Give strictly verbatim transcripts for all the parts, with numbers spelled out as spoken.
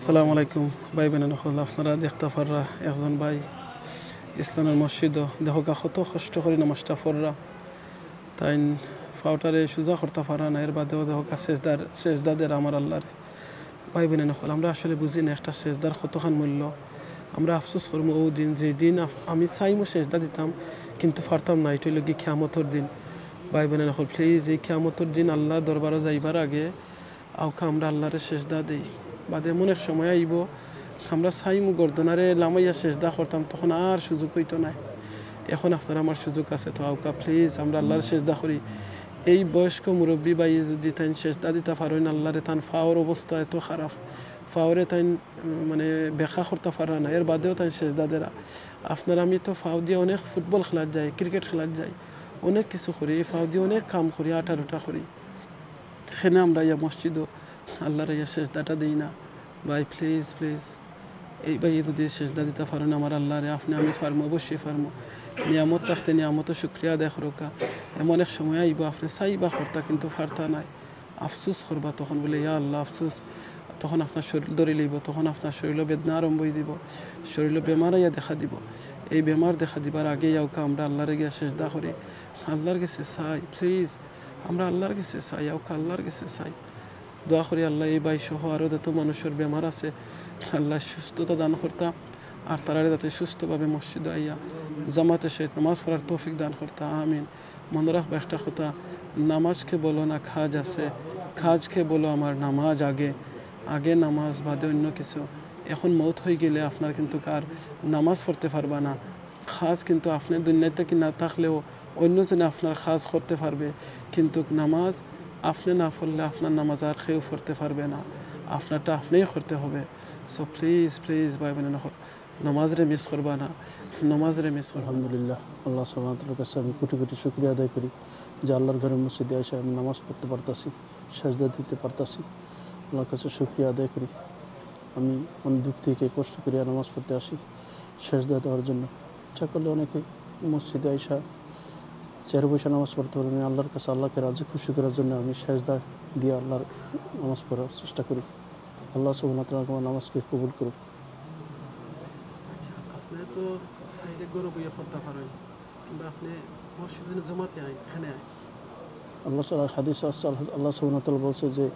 আসসালামু আলাইকুম। ভাই বেইনাইন অকল, আপনারা দেখতা পাররা একজন ভাই ইসলামের মসজিদো দেখউক্কা কত কষ্ট করি নামাজটা পড়রা। তাইন পাওটারে সুজা করতা পাররা না, এর বাদেও দেখউক্কা সেজদার, সেজদা দের আমার আল্লারে। ভাই বেইনাইন অকল, আমরা আসলে বুঝি না একটা সেজদার কতখান মূল্য। আমরা আফসোস করমু অউ দিন, যেই দিন আফ-, আমি চাইমু সেজদা দিতাম, কিন্তু পারতাম না। ইটা অইলো গি কিয়ামতর দিন। ভাই বেইনাইন অকল, please, এই কিয়ামতর দিন আল্লার দরবারো যাইবার আগে আউক্কা আমরা আল্লারে সেজদা দেই। বাদে এমন এক সময় আইবো, আমরা চাইমু গর্দনারে লামাইয়া সেজদা করতাম, তখন আর সুযোগ অইতো নায়। এখন আপনারা আমার সুযোগ আছে, তো আউক্কা please আমরা আল্লারে সেজদা করি। এই বয়স্ক মুরব্বি ভাইয়ে যুদি তাইন সেজদা দিতা পারইন আল্লারে, তান পাওর অবস্থা এত খারাপ, পাওরে তাইন, উম, মানে, বেকা করতা পাররা না, এর বাদেও তাইন সেজদা দেরা। আপনারা, আমি তো পাও দিয়া অনেক ফুটবল খেলাত যাই, ক্রিকেট খেলাত যাই, অনেক কিছু করি, এই পাও দিয়া অনেক কাম করি, আটা রুটা করি। হেনে আমরা ইয়া মসজিদো আল্লারে ইয়া সেজদাটা দেই না। ভাই, please, please, এই ভাইয়ে যুদি সেজদা দিতা পারইন আমার আল্লারে, আপনে, আমি পারমু, অবশ্যই পারমু। নিয়ামত থাকতে নিয়ামতর শুকরিয়া আদায় করউক্কা। এমন এক সময় আইবো, আপনে চাইবা করতা, কিন্তু পারতা নায়। আফসুস করবা তখন, বুলে, "ইয়া আল্লা, আফসুস।" তখন আপনার শরীল ধরি লইবো, তখন আপনার শরীলো বেদনা আরম্ভ অই দিবো, শরীলো বেমার আইয়া দেখা দিবো। এই বেমার দেখা দিবার আগে আউক্কা আমরা আল্লারে গিয়া সেজদা করি, আল্লার গেছে চাই, please, আমরা আল্লার গেছে চাই, আউক্কা আল্লার গেছে চাই। দোয়া করি আল্লা এই ভাই সহ আরো যত মানুষর বেমার আছে, আল্লা সুস্থতা দান করতা, আর তারারে যাতে সুস্থভাবে মসজিদো আইয়া জামাতের সহিত নামাজ পড়ার তৌফিক দান করতা। আমিন। মনো রাখবা একটা কথা, নামাজকে বলো না কাজ আছে, কাজকে বলো আমার নামাজ আগে, আগে নামাজ, বাদে অইন্য কিছু। এখন মউত অইগেলে আপনার কিন্তুক আর নামাজ পড়তে পারবা না। কাজ কিন্তু আপনে দুনিয়া থাকি না থাকলেও অইন্য জনে আপনার কাজ করতে পারবে, কিন্তুক নামাজ আপনে না পড়লে আপনার নামাজ আর কেউ পড়তে পারবে না, আপনারটা আপনেই করতে হবে। So please, please, ভাই বেইনাইন অকল, নামাজরে miss করবা না, নামাজরে miss করবা না। আলহামদুলিল্লাহ, আল্লা সুবহানাহু ওয়া তাআলার কাছে আমি কোটি কোটি শুকরিয়া আদায় করি যে আল্লার ঘরে মসজিদে এসে আমি নামাজ পড়তে পারতাছি, সেজদা দিতে পারতাছি। আল্লার কাছে শুকরিয়া আদায় করি। আমি অনেক দূর থেকে কষ্ট করিয়া নামাজ পড়তে আসি সেজদা দেওয়ার জন্য। ইচ্ছা করলে অনেকে মসজিদে আইসা চেয়ারে বইসা নামাজ পড়তে পারে। আমি আল্লার কাছে আল্লাকে রাজি খুশি করার জন্য আমি সেজদা দিয়া আল্লার নামাজ পড়ার চেষ্টা করি। আল্লা সুবহানাহু ওয়া তাআলা আমার নামাজকে কবুল করুক। আচ্ছা, আপনে তো চাইলে ঘরো বইয়া পড়তা পারইন, কিংবা আপনে মসজিদে জমাতে আইন, এখানে আইন। আল্লা তাআলার হাদিস আছে, আল্লা, আল্লা সুবহানাহু ওয়া তাআলা বলছে যে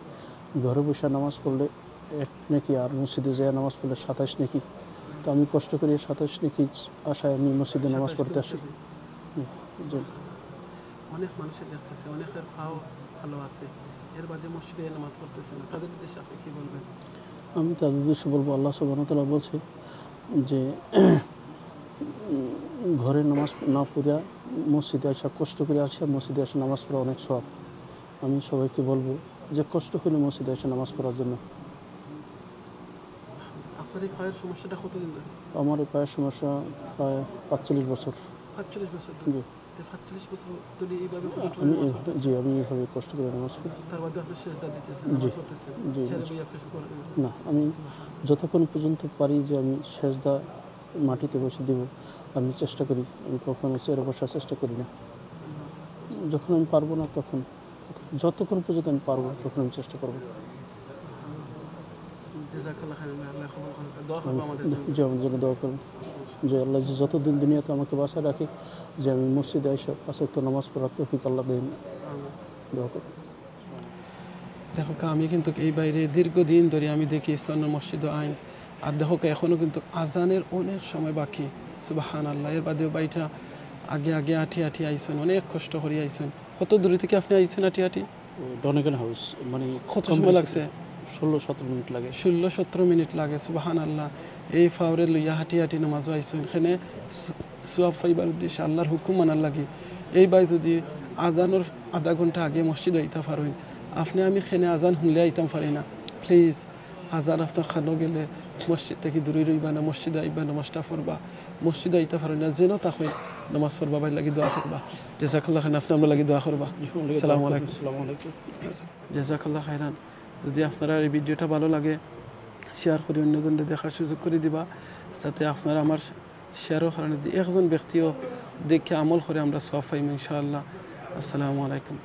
ঘরে বইসা নামাজ পড়লে এক নেকি, আর মসজিদে যাইয়া নামাজ পড়লে সাতাইশ নেকি। তো আমি কষ্ট করি সাতাইশ নেকি আশায় আমি মসজিদে নামাজ সাতাইশ পড়তে আসি। নেকি। জি, জি। অনেক মানুষে দেখতেছে, অনেকের পাও ভালো আছে, এর বাদে মসজিদে নামাজ পড়তেছে না, তাদের উদ্দেশ্যে আপনি কি বলবেন? আমি তাদের উদ্দেশ্যে বলবো, আল্লা সুবহানাহু ওয়া তাআলা বলছে যে, উম, ঘরে নামাজ না পড়িয়া মসজিদে আসা, কষ্ট করে আসা, মসজিদে আসা নামাজ পড়া অনেক সওয়াব। আমি সবাইকে বলবো যে কষ্ট করে মসজিদে এসে নামাজ পড়ার জন্য। আপনার এই পায়ের সমস্যাটা কতদিন ধরে? আমার এই পায়ের সমস্যা প্রায় পাঁচচল্লিশ বছর। পাঁচচল্লিশ বছর ধরে? জি। তো পাঁচচল্লিশ বছর ধরে এইভাবে কষ্ট করে আমি নামাজ এইভাবে, পড়তেছেন? জি, আমি এইভাবে কষ্ট করে নামাজ পড়ি। তার বাদে আপনি সেজদা দিতেছেন, জি, নামাজ পড়তেছেন? জি, চেয়ারে জি। বইয়া আপনি পড়তেছেন? না, আমি যতক্ষণ পর্যন্ত পারি যে আমি সেজদা মাটিতে বসে দিব, আমি চেষ্টা করি, আমি কখনো চেয়ারে বসার চেষ্টা করি না। যখন আমি পারবো না, তখন, যতক্ষণ পর্যন্ত আমি পারবো, তখন আমি চেষ্টা করবো। জাযাকাল্লাহ খাইরান, আল্লাহ কবুল করুন। দোয়া করবো আমি, আমাদের জন্য। জি, আমার জন্য দোয়া করবেন। যে আল্লাহ যে যতদিন দুনিয়াতে আমাকে বাঁচায় রাখে, যে আমি মসজিদে এসে পাঁচ ওয়াক্ত নামাজ পড়ার তৌফিক আল্লাহ দেন। আমিন। দোয়া করবেন। দেখউক্কা, আমি কিন্তুক এই ভাইরে দীর্ঘদিন ধরি আমি দেখি ইসলামের মসজিদো আইন, আর দেখউক্কা, এখনো কিন্তুক আজানের অনেক সময় বাকি। সুবহানাল্লাহ। এর বাদেও ভাইটা আগে আগে আটি আটি আইছইন, অনেক কষ্ট করি আইছইন। কত দূরে থাকি আপনি আইছইন আটি আটি? ডনেগেন হাউস, মানে, কত কম সময় বেশি লাগছে? ষোলো সতেরো মিনিট লাগে। ষোলো সতেরো মিনিট লাগে, সুবহানাল্লাহ। এই পাওরে লইয়া হাঁটি হাঁটি নামাজো আইছইন, এখানে সু-, সওয়াব পাইবার উদ্দেশ্যে, আল্লাহর হুকুম মানার লাগি। এই ভাই যদি আজানর আধা ঘন্টা আগে মসজিদো আইতা পারইন, আপনে আমি এখানে আজান হুনলে আইতাম পারি না। Please, আজান আপনার কানো গেলে মসজিদ থাকি দূরে রইবা না, মসজিদো আইবা, নামাজটা পড়বা। মসজিদো আইতা পারইন না, যেনো থাকইন, নামাজ পড়বা, ভাইর লাগি দোয়া করবা। জাযাকাল্লাহ খাইরান, আপনে আমরার লাগি দোয়া করবা। আসসালামু আলাইকুম। আসসালামু আলাইকুম। জাযাকাল্লাহ খাইরান। যদি আপনারার এই ভিডিওটা ভালো লাগে, share করি অন্যজনরে দেখার সুযোগ করি দিবা, যাতে আপনারা আমার share-র কারণে যদি একজন ব্যক্তিও দেখে আমল করে, আমরা সওয়াব পাইমু ইনশাআল্লাহ। আসসালামু আলাইকুম।